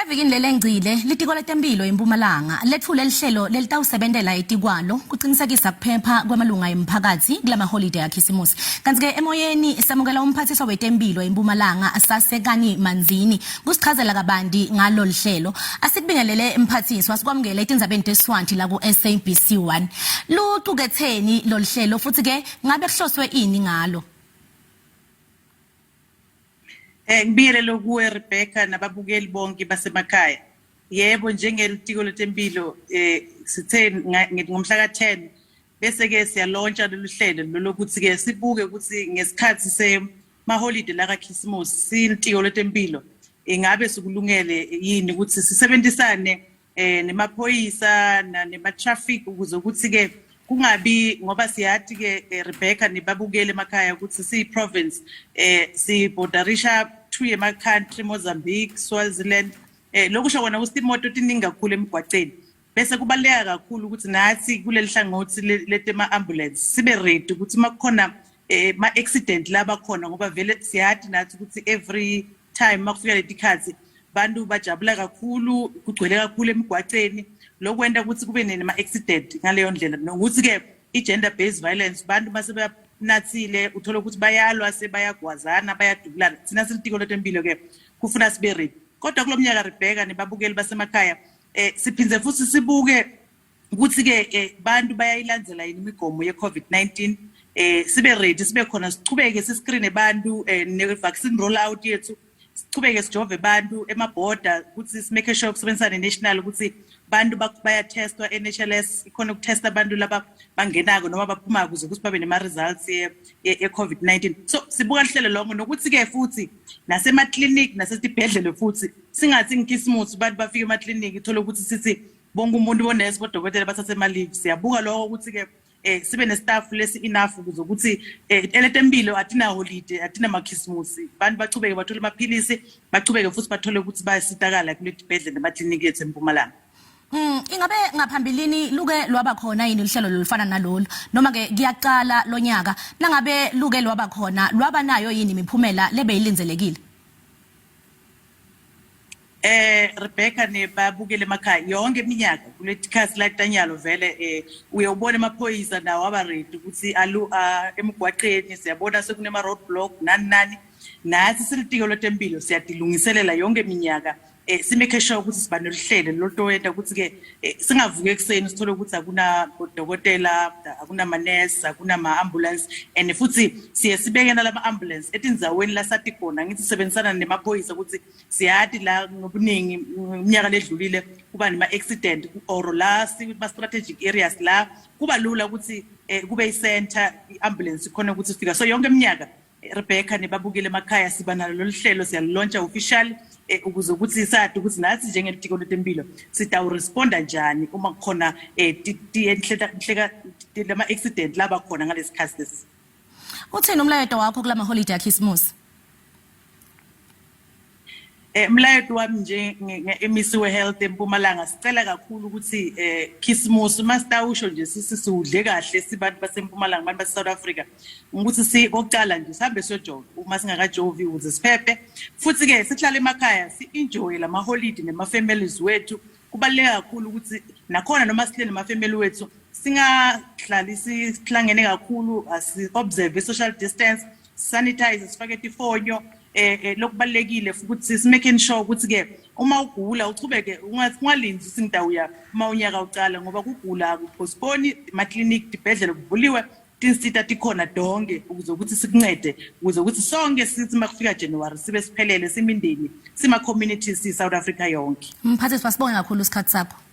Evikini lelengcile, Litiko Letemphilo eMpumalanga letfule lihlelo lelitawusebentela etikwalo kucinisekisa kuphepha kwemalunga emphakatsi kulamaholide aKhisimusi. Kantsi-ke emoyeni samukela umphathiswa wetemphilo eMpumalanga Sasekani Manzini kusichazela kabanti ngalolu hlelo. Asikubingelele mphathiswa sikwamukele etindzabeni teSiswati la ku-SABC 1. Lucuketseni lolu hlelo futsi-ke ngabe kuhloswe ini ngalo? Eh ngibiyelele kuwe Rebecca nababukeli bonke basemakhaya. Yebo njengelitiko letempilo eh sithe ngomhla ka-10 bese ke siyalontsha lolu hlelo lokuthi ke sibuke ukuthi ngesikhathi se maholide la kaKhisimusi silitiko letempilo ingabe sikulungele yini ukuthi sisebenzisane eh nemaphoyisa nema traffic ukuze ukuthi ke kungabi ngoba siyati ke eh, Rebecca nibabukele emakhaya ukuthi siyi province eh si borderisha to ema country Mozambique Swaziland eh lokusho kona ukuthi imoto tiningi kakhulu emgwaqeni bese kubaluleka kakhulu ukuthi nathi kuleli hlangothi letema ambulance sibe ready ukuthi makukhona eh ma accident laba khona ngoba vele siyati nathi ukuthi every time makufika letikhathi bantu bajabula kakhulu kugcwele kakhulu emigwaceni lokwenta ukuthi kube nema-accident ngaleyo ndlela nokuthi-ke i-gender based violence bantu mase banathile uthole ukuthi bayalwa sebayagwazana bayadubulana thina silitiko letempilo-ke kufuna sibe ready kodwa kulo mnyaka Rebheka nebabukeli basemakhaya eh siphindze futhi sibuke ukuthi ke eh, bantu bayayilandzela yini imigomo ye-COVID-19 eh sibe ready sibe khona sichubeke siscreen abantu eh, ne vaccine roll out yethu sichubeke sijove abantu emabhoda ukuthi simake sure kusebenzisana ne-national ukuthi bantu bayatestwa NHLS ikhona ukutesta abantu laba bangenako noma baphumako ukuze ukuthi babe nema-results ye-COVID-19 so sibuka lihlelo lonke nokuthi-ke futhi nasemakliniki nasesibhedlele futhi singathi ngikhisimusi abantu bafike emakliniki uthole ukuthi sithi bonke umuntu bonesi bodokotela bathathe ama-leave siyabuka lokho ukuthi-ke eh sibe nestaff lesi enough ukuze ukuthi eh eletempilo atina holiday atina makhisimusi abantu bachubeke bathole amaphilisi bachubeke futhi bathole ukuthi bayasitakala kuleti bhedlela nemakliniki ethu eMpumalanga Ingabe ngaphambilini luke lwaba khona yini uhlelo lolufana nalolu noma ke kuyaqala lonyaka nangabe luke lwaba khona lwaba nayo yini imiphumela lebeyilinzelekile Eh Rebecca nebabukele emakhaya yonke iminyaka kuletikhathi la tanyalo vele eh uye ubone amaphoyisa nawo aba ready ukuthi alu emgwaqeni siyabona sekunema road block nani nani nathi silitiko lwetempilo siyadilungiselela yonke iminyaka eh simake sure ukuthi siba noluhlelo loltoyenta ukuthi ke eh, singavuki ekuseni sithole ukuthi akuna dokotela akuna manesi akuna ma ambulance and futhi siye sibeke nalama ambulance etindzaweni lasati khona ngithi sisebenzisana nemaphoyisa ukuthi siyati la ngobuningi iminyaka ledlulile kuba nema-accident or la ma-strategic areas la kuba lula ukuthi eh, kube i-center i-ambulance ikhona ukuthi ifika so yonke iminyaka Rebecca nebabukile emakhaya siba nalo lolu hlelo siyalilontsha official eh, ukuze ukuthi sadi ukuthi nathi njengelitiko letempilo sitawuresponda njani uma kukhona eh, lama-accident laba khona ngalesi khathi lesi Uthini umlayeto wakho kulama holiday akhisimusi? Eh mlayeto wami nje nge-MEC we-Health eMpumalanga sicela kakhulu ukuthi eh Khisimusi masitawusho nje sisiwudle kahle sibantu baseMpumalanga abantu base South Africa ukuthi si kokuqala nje sihambe siyojova uma singakajovi ukuze siphephe futhi ke sihlale emakhaya si-enjoy lama holiday nema families wethu kubaluleke kakhulu ukuthi nakhona noma sihleli nema family wethu singahlali sihlangene kakhulu asi observe social distance sanitize sifake tifonyo eh, eh lokubalekile futhi simaking sure ukuthi ke uma ugula uchubeke ungalindi ukuthi ngidawuya uma unyaka ucala ngoba kugula akupostpone ama-clinic tibhedlela kuvuliwe tinsita tikhona donke ukuze ukuthi sikuncede ukuze ukuthi sonke sithi uma kufika January sibe siphelele simindeni sima communities si South Africa yonke Mphathiswa sibonge kakhulu isikhathi sakho.